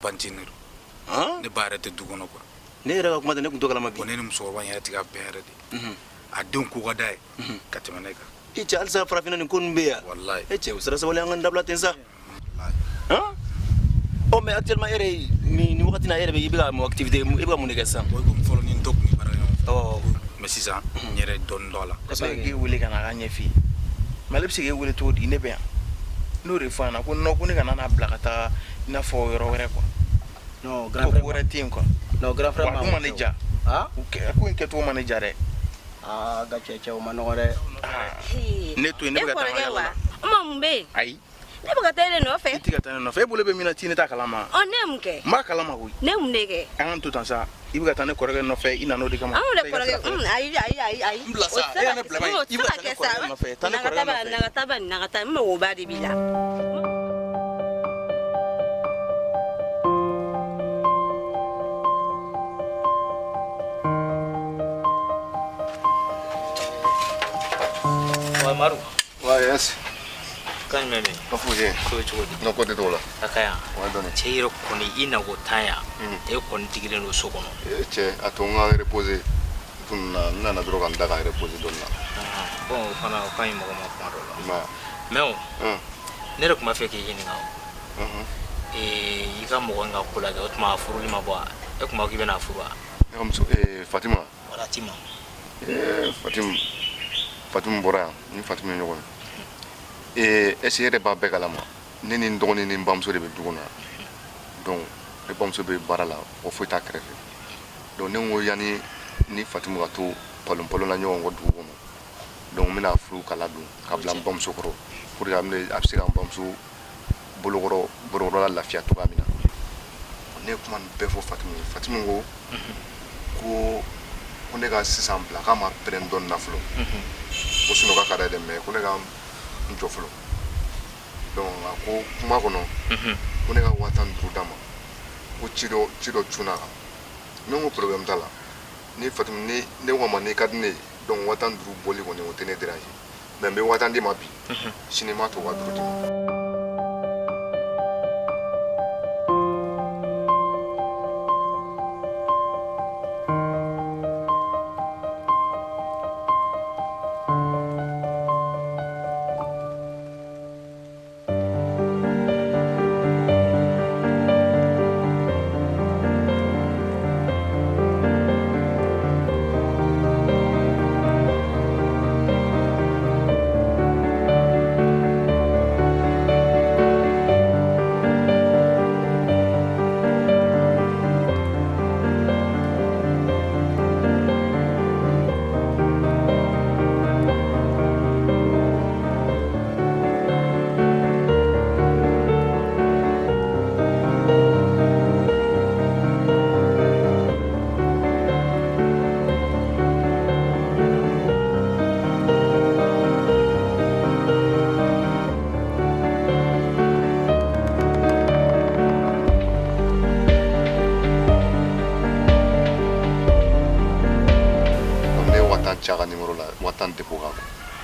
Bancinin don. Ne ba yɛrɛ tɛ du kɔnɔ quoi. Ne yɛrɛ ka kuma tɛ, ne tun t'o kalama bi. Bon, ne ni musokɔrɔba in yɛrɛ tɛ ka bɛn yɛrɛ de. A denw ko ka d'a ye ka tɛmɛ ne kan. I cɛ, halisa farafinna nin ko ninnu bɛ yan. Walayi. E cɛ, o sera sabali, an ka nin dabila ten sa. Ɔ, mais actuellement e yɛrɛ, nin wagati na, e yɛrɛ bɛ, i bɛ ka mun activité, i bɛ ka mun de kɛ sisan? Bon, i komi fɔlɔ ni n dɔ tun bɛ baara kɛ ɲɔgɔn fɛ. Ɔ. Mais sisan n yɛrɛ dɔɔnin dɔ a la. Kosɛbɛ, k'e wele ka na a ka ɲɛ f'i ye, mais ale bɛ se k'e wele cogo di? Ne bɛ yan, n'o de fɔ a ɲɛna ko non, ko ne kana n'a bila ka taa i n'a fɔ yɔrɔ wɛrɛ quoi. Non, grand ko frère. ko wɛrɛ tɛ yen quoi. Non, grand frère. Wa a dun ma ne ja. Ah. O ko in kɛcogo ma ne ja dɛ. Ah, ga cɛ cɛ, o ma nɔgɔ dɛ. Ne to yen, ne bɛ ka taa n ka yala la. O ma, mun bɛ yen? Ayi. Ne bɛ ka taa e de nɔfɛ. I tɛ ka taa ne nɔfɛ, e bolo bɛ min na ti, ne t'a kalama. Ɔ, ne ye mun kɛ? N b'a kalama koyi. Ne ye mun de kɛ? An k'an to tan sa, i bɛ ka taa ne kɔrɔkɛ nɔfɛ, i nan'o de kama. Anw de I ka kɔrɔkɛ sira fɛ. Ayi, ayi, ayi, ayi. N bila sa, O tɛ se e ka ka ne bila ban o ye. tɛ I se bɛ ka ka taa ne kɛ sa. kɔrɔkɛ nɔfɛ, taa ne kɔrɔkɛ nɔfɛ. Nagata ba, nagata, n magoba de b'i la. Wa Maru. Ouais, yes. Kan jumɛn bɛ yen? Ko foyi tɛ yen. Ko bɛ cogo di? Non, ko tɛ t'o la. A ka yan. Ouais, dɔɔni. Cɛ yɛrɛ kɔni, i nako tan yan. E kɔni digilen don so kɔnɔ. Eh, cɛ, a to n ka n reposer. N tun nana, n nana dɔrɔn ka n da ka n reposer dɔɔni na. Bon, o fana o ka ɲi mɔgɔ ma kuma dɔ la. I m'a ye. Mais o, Un. ne yɛrɛ tun b'a fɛ k'i ɲininka o. Ee, i ka mɔgɔ in ka ko lajɛ, o tuma a furuli ma bɔ wa? E tun b'a fɔ k'i bɛna a furu wa? Ne ka muso, eh, Fatima. Wala Tima. Eh, Fatim. Fatim bɔra yan, ni Fatim ye ɲɔgɔn ye. Eh, est ce que e yɛrɛ b'a bɛɛ kalama? Ne ni n dɔgɔnin ni n bamuso de bɛ du kɔnɔ yan. Donc, ne bamuso bɛ baara la, mɔgɔ foyi t'a kɛrɛfɛ. Donc, ne ko yanni ni Fatim ka to palon palon na ɲɔgɔn kɔ dugu kɔnɔ. Donc, n bɛna furu ka ladon, ka bila n bamuso kɔrɔ. Pour que a bɛ se ka n bamuso bolokɔrɔ bolokɔrɔla lafiya cogoya min na. Ne ye kuma nin bɛɛ fɔ Fatim ye. Fatim ko ko ne ka sisan bila, k'a ma pɛrɛn dɔɔnin na fɔlɔ. Ko sinon k'a ka d'a ye dɛ, mais ko ne ka n jɔ fɔlɔ. Donc a ko kuma kɔnɔ ko ne ka 15 000 d'a ma, ko ci dɔ cunna a kan. Ne ko problème t'a la. Ni Fatim ni ne ko a ma n'i ka di ne ye, donc 15 000 bɔli kɔni o tɛ ne déranger. Mais n bɛ 50 000 d'i ma bi, sini n b'a to 50 000 d'i ma. Donc ne ye 50 000 ci a ka numéro la, 50 000 dépôt k'a kun.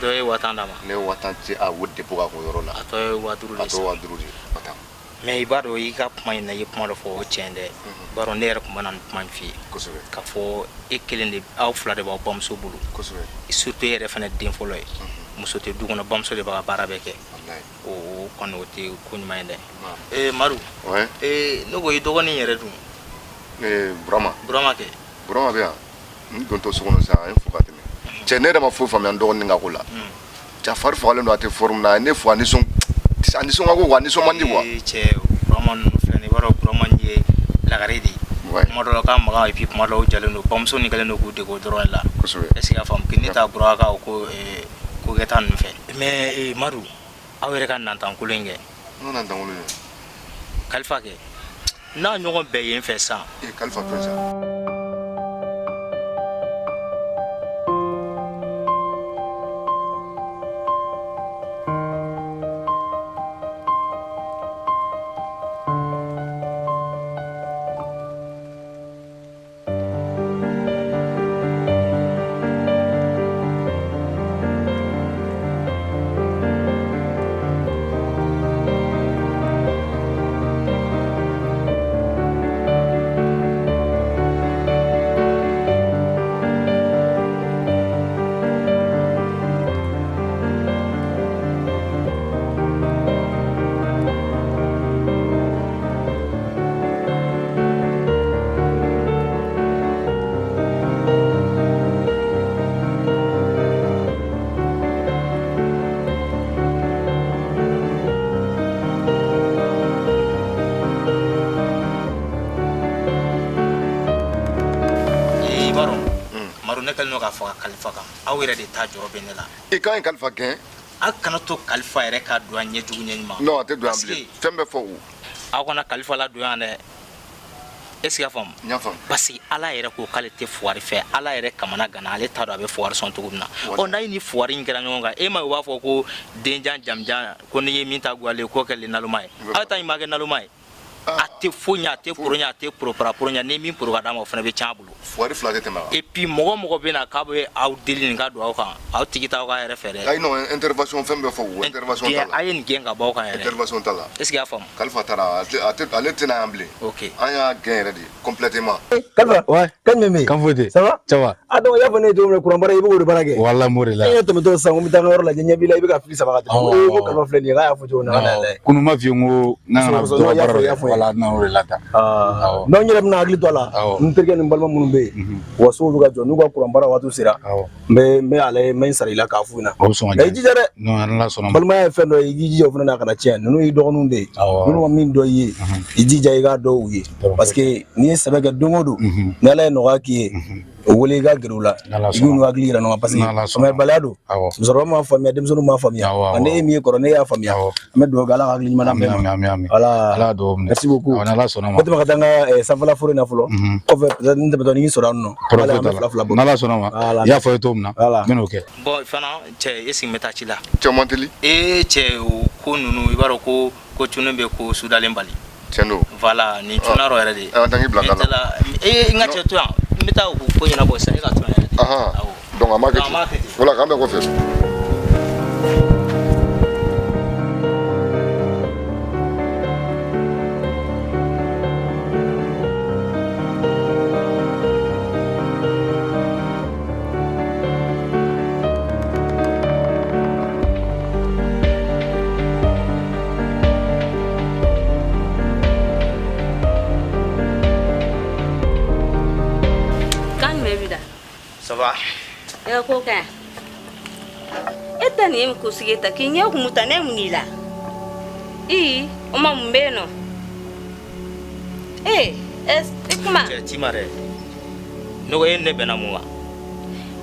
Dɔ ye 50 000 d'a ma. Ne ye 50 000 ci a o dépôt k'a kun o yɔrɔ la. A tɔ ye 50 000 de A tɔ ye. 50 000 de ye. 50 000. Mais i b'a dɔn, i ka kuma in na, i ye kuma dɔ fɔ, o tiɲɛ dɛ. I b'a dɔn, ne yɛrɛ tun bɛ na nin kuma in f'i ye. Kosɛbɛ. K'a fɔ e kelen de, aw fila de b'aw bamuso bolo. Kosɛbɛ. Surtout e yɛrɛ fana den fɔlɔ ye. Muso tɛ du kɔnɔ, bamuso de b'a ka baara bɛɛ kɛ. Walayi. O kɔni o tɛ ko ɲuman ye dɛ. Ee Maru. Ouais. Ee, ne ko i dɔgɔnin yɛrɛ dun? Eh, Burama. Burama kɛ. Burama bɛ yan. N dontɔ so kɔnɔ sisan, a ye n fo ka tɛmɛ. Cɛ, ne yɛrɛ ma foyi faamuya n dɔgɔnin ka ko la. Cɛ, a fari fagalen don, a tɛ forme na. A ye ne fo, a nisɔn ka go quoi, a nisɔn man di quoi. Ee cɛ, Burama ninnu filɛ nin ye, i b'a dɔn Burama ye lagare de ye. Kuma dɔ la k'a maga, et puis kuma dɔw jalen don, bamuso ni kɛlen don k'u dege o dɔrɔn de la. Kosɛbɛ. Est ce que i y'a faamu? Ne t'a Burama ka o ko ko kɛta ninnu fɛ. Mais Madu, aw yɛrɛ ka nantankolon in kɛ. N ka nantankolon ye. Kalifa kɛ. N'a ɲɔgɔn bɛɛ yen fɛ sisan. Ee, Kalifa to yen sa. kɛlen don k'a faga Kalifa kan, aw yɛrɛ de ta jɔrɔ bɛ ne la. I kan ye Kalifa gɛn. Aw kana to Kalifa yɛrɛ ka don an ɲɛjugu ɲɛ ɲuman. Non, a tɛ don yan Parce bilen. que Fɛn bɛɛ fɔ o. Aw kana Kalifa ladon yan dɛ. Est ce que y'a faamu? N y'a faamu. Parce que Ala yɛrɛ ko k'ale tɛ fugari fɛ, Ala yɛrɛ kamana gana, ale t'a dɔn a bɛ fugari sɔn cogo min na. Ɔ, n'a ye ni fugari in kɛra ɲɔgɔn kan, e ma ye u b'a fɔ ko denjan jamujan, ko n'i ye min ta goyalen k'o kɛlen naloma ye. Aw ta in ma kɛ naloma ye. A tɛ foyi ɲɛ, a tɛ poro ɲɛ, a tɛ poroparaporo ɲɛ. Ni min poro ka d'a ma, o fana bɛ tiɲɛ a bolo. Fugari fila tɛ tɛmɛ a kan. Et puis mɔgɔ mɔgɔ bɛ na k'a bɛ aw deli nin ka don aw kan, aw tigi t'aw ka yɛrɛ fɛ dɛ. Ayi non, intervention fɛn bɛɛ fɔ o, intervention t'a la. A ye nin gɛn ka bɔ aw kan yɛrɛ. Intervention t'a la. Est ce que i y'a faamu? Kalifa taara, ale tɛna yan bilen. Ok. An y'a gɛn yɛrɛ de complètement. Kalifa. Ouais. Kan jumɛn bɛ yen? Kan foyi tɛ. Ça va? Ça va. Ah donc i y'a fɔ ne ye cogo min na, kuran baara i bɛ k'o de baara kɛ. Walahi n b'o de la. E yɛrɛ tɛmɛtɔ sisan ko n bɛ taa n ka yɔrɔ lajɛ, ɲɛ b'i la i bɛ ka fili sama ka tɛmɛ. Awɔ, Ee, ko awɔ. Kalifa filɛ nin ye, k'a y'a fɔ cogo min na, a ka n'a lajɛ. Kunun ma f'i ye n ko n nana Sɔrɔ, dɔ ka i y'a baara fɔ, i dɔ y'a kɛ. fɔ n ye. Wala n nana o de la tan. Ah, non, n yɛrɛ bɛna hakili to a la. N terikɛ ni n balima minnu bɛ yen, u ka sow bɛ ka jɔ, n'u ka kuran baara waati sera, n bɛ n bɛ a lajɛ, n bɛ n sara i la k'a f'u ɲɛna. O bɛ sɔn ka Nka i jija dɛ. Non, Ala sɔnna ma. Balimaya ye fɛn dɔ ye, i k'i jija o fana na, a kana tiɲɛ. Ninnu y'i dɔgɔninw de ye. Ninnu ma min dɔn i ye, i jija i k'a dɔn u ye. Parce que n'i ye sɛbɛ kɛ don o don, ni Ala ye nɔgɔya k'i ye, o wele i ka gɛrɛ u la. N'Ala I k'u sɔnna. n'u hakili yira ɲɔgɔn na, parce que N'Ala sɔnna. faamuyabaliya don. Musokɔrɔba m'a faamuya, denmisɛnninw m'a faamuya. Nka ne ye min ye kɔrɔ, ne y'a faamuya. An bɛ dugawu kɛ Ala ka hakili ɲuman d'an bɛɛ ma. Ami, ami, ami. Voilà. Ala ka dugawu minɛ. Merci beaucoup. Awɔ, n'Ala sɔnna ma. N bɛ tɛmɛ ka taa n ka sanfɛla foro in na fɔlɔ. Kɔfɛ peut-être n tɛmɛtɔ ni n sɔrɔ yan nɔ. Problème Hali an bɛ t'a la. fila fila bɔ. N'Ala sɔnna ma. Voilà. I y'a fɔ i ye cogo min na. Voilà. N bɛn'o kɛ. Bon, fana cɛ, est ce que n bɛ taa ci la? Cɛ man teli. Ee cɛ, o ko ninnu, i b'a dɔn ko cunnen bɛ ko sudalen bali. Tiɲɛ don. Voilà, nin cunna yɔrɔ yɛrɛ de. An ka taa k'i bila Ne da la. Ee, n ka cɛ to yan, n bɛ taa o ko ɲɛnabɔ sisan, e ka to yan yɛrɛ de. Ahan. Donc an b'a kɛ An b'a kɛ ten. ten. Voilà, k'an bɛn kɔfɛ. Kan jumɛn b'i la? Ça va? E ka ko ka ɲi. E ta nin ye mun ko sugu ye ta k'i ɲɛ kumu ta, ne ye mun y'i la? Ii, o ma mun bɛ yen nɔ? Ee, i kuma. Cɛ, ci ma dɛ. Ne ko e ni ne bɛnna mun kan?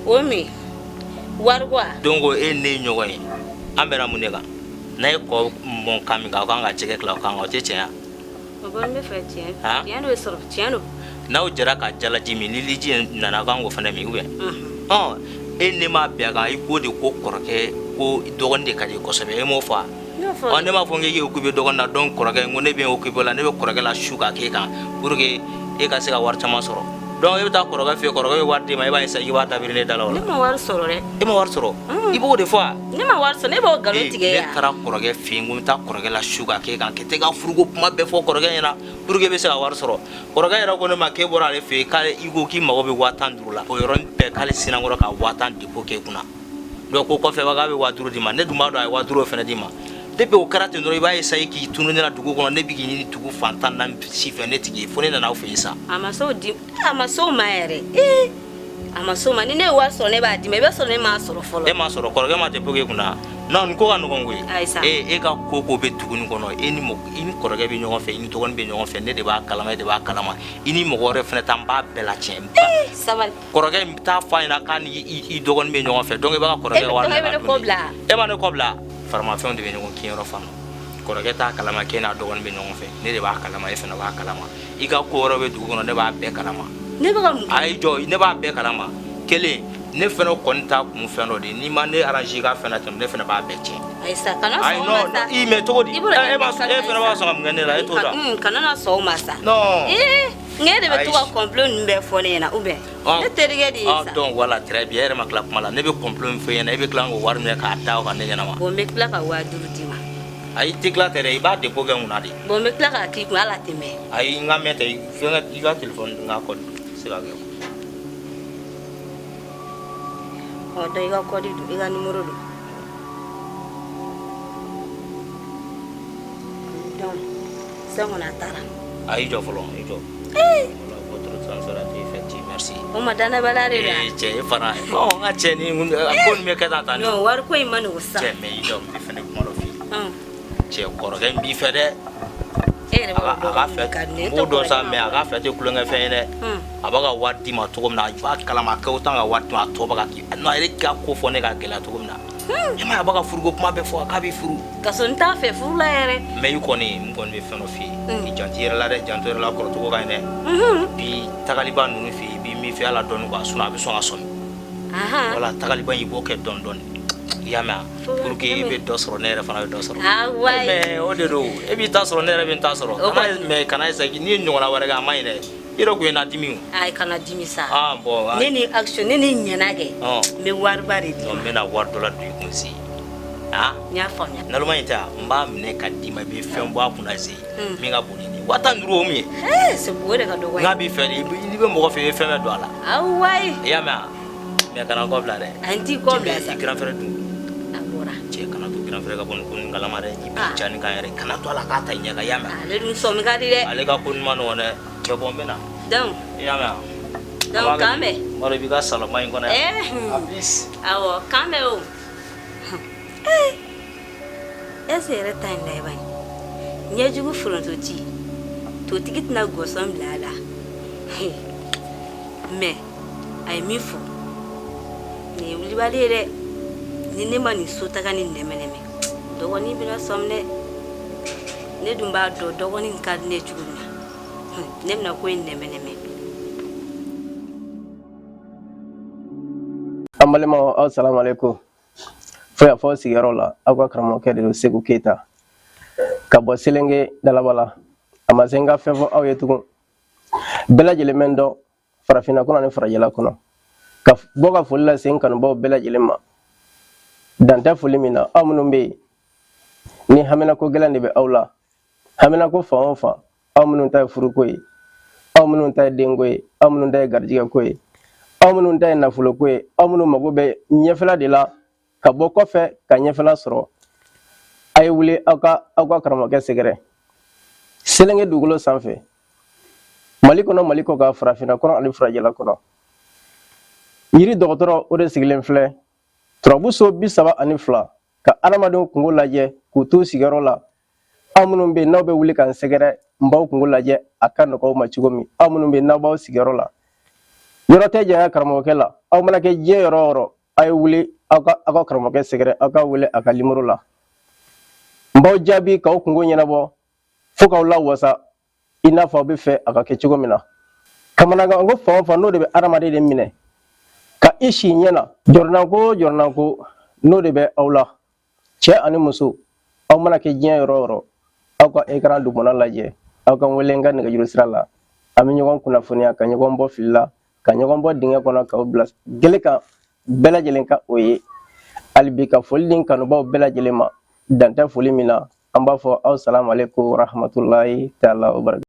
O min? Wariko wa? Donc e ni ne ye ɲɔgɔn ye. An bɛnna mun de kan? N'a ye kɔ mɔn kan min kan, aw kan ka jɛgɛ tila o kan, o tɛ tiɲɛ ye wa? O bɔ n bɛ fɛ tiɲɛ. Han? Tiɲɛ don sɔrɔ, tiɲɛ don. N'aw jɛra ka jalaji min, ni liji nana, aw kan k'o fana min ou bien? Ɔn, e ne m'a bɛn a kan, i ko de ko kɔrɔkɛ ko dɔgɔnin de ka di kosɛbɛ, e m'o fɔ wa? N y'o fɔ. Ɔ, ne m'a fɔ k'e k'i occupé dɔgɔnin na, donc kɔrɔkɛ, n ko ne bɛ n occupé la, ne bɛ kɔrɔkɛ la su ka k'e kan pour que e ka se ka wari caman sɔrɔ. Donc e bɛ taa kɔrɔkɛ fɛ yen, kɔrɔkɛ bɛ wari d'e ma, e b'a ye sisan k'i b'a dabiri ne da la o Ne la. ma wari sɔrɔ dɛ. E ma wari sɔrɔ? I b'o de fɔ wa? Ne ma wari sɔrɔ, ne b'o nkalon tigɛ Ne yan. taara kɔrɔkɛ fɛ yen, ko n bɛ taa kɔrɔkɛ la su ka k'e kan, k'e tɛ ka furuko kuma bɛɛ fɔ kɔrɔkɛ ɲɛna pour que e bɛ se ka wari sɔrɔ. Kɔrɔkɛ yɛrɛ ko ne ma k'e bɔra ale fɛ yen, k'ale i ko k'i mago bɛ 15,000 la, o yɔrɔnin bɛɛ k'ale sinankɔrɔ ka 10,000 dépôt k'e kunna. Donc ko kɔfɛ k'a bɛ 5,000 d'i ma, ne dun b'a dɔn a ye 5,000 fana d'i ma. Depuis o kɛra ten dɔrɔn, i b'a ye sa i k'i tunu ne la dugu kɔnɔ, ne bɛ k'i ɲini dugu fan 14 si fɛ, ne tigi ye, fo ne nana aw fɛ yen sa. A ma s'o di, a ma s'o ma yɛrɛ. Ee, a ma s'o ma. Ni ne ye wari sɔrɔ, ne b'a d'i ma. I b'a sɔrɔ ne m'a sɔrɔ fɔlɔ. E m'a sɔrɔ, kɔrɔkɛ ma dépôt k'e kunna. Non, nin ko ka nɔgɔn koyi. Ayi sa. E ka ko ko bɛ dugu nin kɔnɔ, e ni mɔgɔ, i ni kɔrɔkɛ bɛ ɲɔgɔn fɛ, i ni dɔgɔnin bɛ ɲɔgɔn fɛ, ne de b'a kalama, e de b'a kalama. I ni mɔgɔ wɛrɛ fana ta, n b'a bɛɛ latiɲɛ. Ee, sabali. Kɔrɔkɛ in t'a fɔ a ɲɛna k'a ni i dɔgɔnin bɛ ɲɔgɔn fɛ, donc i b'a ka kɔrɔkɛ E bɛ wari e bɛ ne minɛ kɔ bila. E ma ne kɔ bila. Faramafɛnw de bɛ ɲɔgɔn kinyɔrɔ fan. Kɔrɔkɛ t'a kalama k'e n'a dɔgɔnin bɛ ɲɔgɔn fɛ, ne de b'a kalama, e fana b'a kalama. I ka ko wɛrɛ bɛ dugu kɔnɔ, ne b'a bɛɛ kalama. Ne bɛ ka mun kɛ? Ayi jɔ, ne b'a bɛɛ kalama. Kelen, ne fana kɔni t'a kun fɛn dɔ de ye, n'i ma ne arranger i ka fɛn na ten, ne fana b'a bɛɛ tiɲɛ. Ayi sa, kana Ayi sɔn o ma non, sa. i mɛ cogo di? I b'o E ma e fana b'a sɔn ka mun kɛ ne la, e t'o dɔn. Kana na sɔn o ma sa. Non. Ee, nka e de bɛ to ka Ayi. complot ninnu bɛɛ fɔ ne ɲɛna ou bien? Ne terikɛ de ye sa. Donc voilà, très bien, e yɛrɛ ma tila kuma la, ne bɛ complot min fɔ e ɲɛna, e bɛ tila k'o wari minɛ k'a da o kan ne ɲɛna ma. Bon, n bɛ tila ka 5,000 d'i ma. Ayi, i tɛ tila tɛ dɛ, i b'a dépôt kɛ n kunna de. Bon, n bɛ tila k'a k'i kun, hali a tɛ mɛn. Ayi, n ka mɛn tɛ, fɛnkɛ, i ka téléphone n ka code se ka kɛ. Ɔ, dɔn i ka code don, i ka numéro don. Donc, sisan kɔni a taara. Ayi, jɔ fɔlɔ, i jɔ. Ee! Voilà, votre transfert a été effectué, merci. O ma danabaliya de don Ee cɛ, e fana, bon, n ka cɛ, ni ko nin bɛ kɛ tan tan. Non, wari ko in ma nɔgɔn sisan. Cɛ, mais i jɔ, n bɛ fɛnɛ kuma dɔ f'i ye. Ɔn. Cɛ, kɔrɔkɛ in b'i fɛ dɛ. E yɛrɛ b'a A ka dɔn fɛ ka di ne ye. n b'o dɔn sa, mais a ka fɛ tɛ tulonkɛfɛn ye dɛ. A b'a ka wari d'i ma cogo min na, a b'a kalama a kɛ o tan ka wari d'i ma, a tɔ bɛ ka k'i non, a yɛrɛ ka ko fɔ ne ka gɛlɛya cogo min na. E m'a ye, a b'a ka furuko kuma bɛɛ fɔ, k'a bɛ furu. Ka sɔrɔ n t'a fɛ furu la yɛrɛ. Mais i kɔni, n kɔni bɛ fɛn dɔ f'i ye, i janto i yɛrɛ la dɛ, janto i yɛrɛ la, kɔrɔcogo ka ɲi dɛ. Bi tagaliba ninnu fɛ yen, i b'i min fɛ a la dɔɔni quoi, sinon a bɛ sɔn ka sɔmi. Wala tagaliba in, i b'o kɛ dɔɔni dɔɔni, i y'a mɛn wa, pour que e bɛ dɔ sɔrɔ, ne yɛrɛ fana bɛ dɔ sɔrɔ. Ah wayi. Mais o de don, e b'i ta sɔrɔ, ne yɛrɛ bɛ n ta sɔrɔ. O kana kɔni. Mais kana essayer n'i ye ɲɔgɔnna wɛrɛ kɛ, a ma ɲi dɛ, i yɛrɛ kun ye na dimi o. Ayi, kana dimi sa. Ah bon. Ne ni action, ne ni ɲɛna kɛ. Ɔn. N bɛ wariba de d'i Non, ma. n bɛna wari dɔ la don i kun si, ah. N y'a faamuya. Naloma in tɛ wa, n b'a minɛ ka d'i ma, i bɛ fɛn bɔ a kunna se min ka bon ni nin ye, 15 000, o mun ye? Ee, c'est o de ka dɔgɔ. N'a b'i fɛ de, n'i bɛ mɔgɔ fɛ, i bɛ fɛn bɛɛ don a la. Ah wayi. I y'a mɛn wa? Mais kana n kɔ bila dɛ. A n t'i kɔ bila sa. I grand frère dun? A bɔra. Cɛ, kana to grand frère ka bɔ nin ko nin kalama dɛ, i b'i Ah. ja nin kan yɛrɛ, kana to a la k'a ta i ɲɛ kan, i y'a mɛn? Ale dun sɔmi ka di dɛ. Ale ka ko nin ma nɔgɔn dɛ. Cɛ, bɔn, n bɛ na. Donc. I y'a mɛn wa? Donc k'an bɛn. N b'a dɔn i b'i ka salon ba in kɔnɔ yan. Eh. Awɔ, k'an bɛn o. Eh. Est-ce que yɛrɛ ta in la bani? Ɲɛjugu foronto ci. Totigi tɛna gɔsɔn bila a la. Mais a ye min fɔ, nin ye wulibali ye dɛ. Ni ne ma nin so taga ni nɛmɛ nɛmɛ, dɔgɔnin bɛna sɔmi dɛ. Ne dun b'a dɔn dɔgɔnin ka di ne ye cogo min na. Ne bɛna ko in nɛmɛ nɛmɛ. An balimaw, aw salamu aleykum, fo yan fɔ sigiyɔrɔ la, aw ka karamɔgɔkɛ de don, Segu Keyita, ka bɔ Selenge Dalaba la. A ma se n ka fɛn fɔ aw ye tugun, bɛɛ lajɛlen bɛ n dɔn farafinna kɔnɔ ni farajɛla kɔnɔ. Ka bɔ ka foli lase n kanubaw bɛɛ lajɛlen ma, dan tɛ foli min na. Aw minnu bɛ yen ni haminako gɛlɛn de bɛ aw la, haminako fan o fan, aw minnu ta ye furuko ye, aw minnu ta ye denko ye, aw minnu ta ye garijɛgɛko ye, aw minnu ta ye nafoloko ye, aw minnu mago bɛ ɲɛfɛla de la ka bɔ kɔfɛ ka ɲɛfɛla sɔrɔ, a ye wuli aw ka karamɔgɔkɛ sɛgɛrɛ Selenge dugukolo sanfɛ, Mali kɔnɔ, Mali kɔ kan, farafinna kɔnɔ ani farajɛla kɔnɔ. Yiri dɔgɔtɔrɔ, o de sigilen filɛ turabu so 32 ka adamadenw kungo lajɛ k'u t'u sigiyɔrɔ la. Aw minnu bɛ yen n'aw bɛ wuli ka n sɛgɛrɛ, n b'aw kungo lajɛ a ka nɔgɔ aw ma cogo min. Aw minnu bɛ yen n'aw b'aw sigiyɔrɔ la, yɔrɔ tɛ janya karamɔgɔkɛ la. Aw mana kɛ diɲɛ yɔrɔ o yɔrɔ, a ye wuli aw ka karamɔgɔkɛ sɛgɛrɛ, aw ka wele a ka limoro la, n b'aw jaabi k'aw kungo ɲɛnabɔ fo k'aw lawasa i n'a fɔ aw bɛ fɛ a ka kɛ cogo min na. Kamanagan ko fan o fan, n'o de bɛ adamaden de minɛ ka i si ɲɛ na, jɔrɔnanko o jɔrɔnanko, n'o de bɛ aw la, cɛ ani muso, aw mana kɛ diɲɛ yɔrɔ o yɔrɔ, aw ka écran dugumana lajɛ, aw ka n wele n ka nɛgɛjuru sira la. An bɛ ɲɔgɔn kunnafoniya ka ɲɔgɔn bɔ fili la, ka ɲɔgɔn bɔ dingɛ kɔnɔ, k'aw bila gele kan, bɛɛ lajɛlen ka o ye. Hali bi, ka foli di n kanubaw bɛɛ lajɛlen ma, dan tɛ foli min na. An b'a fɔ aw salamu aleykum rahmatulahi taala wa barakatuh.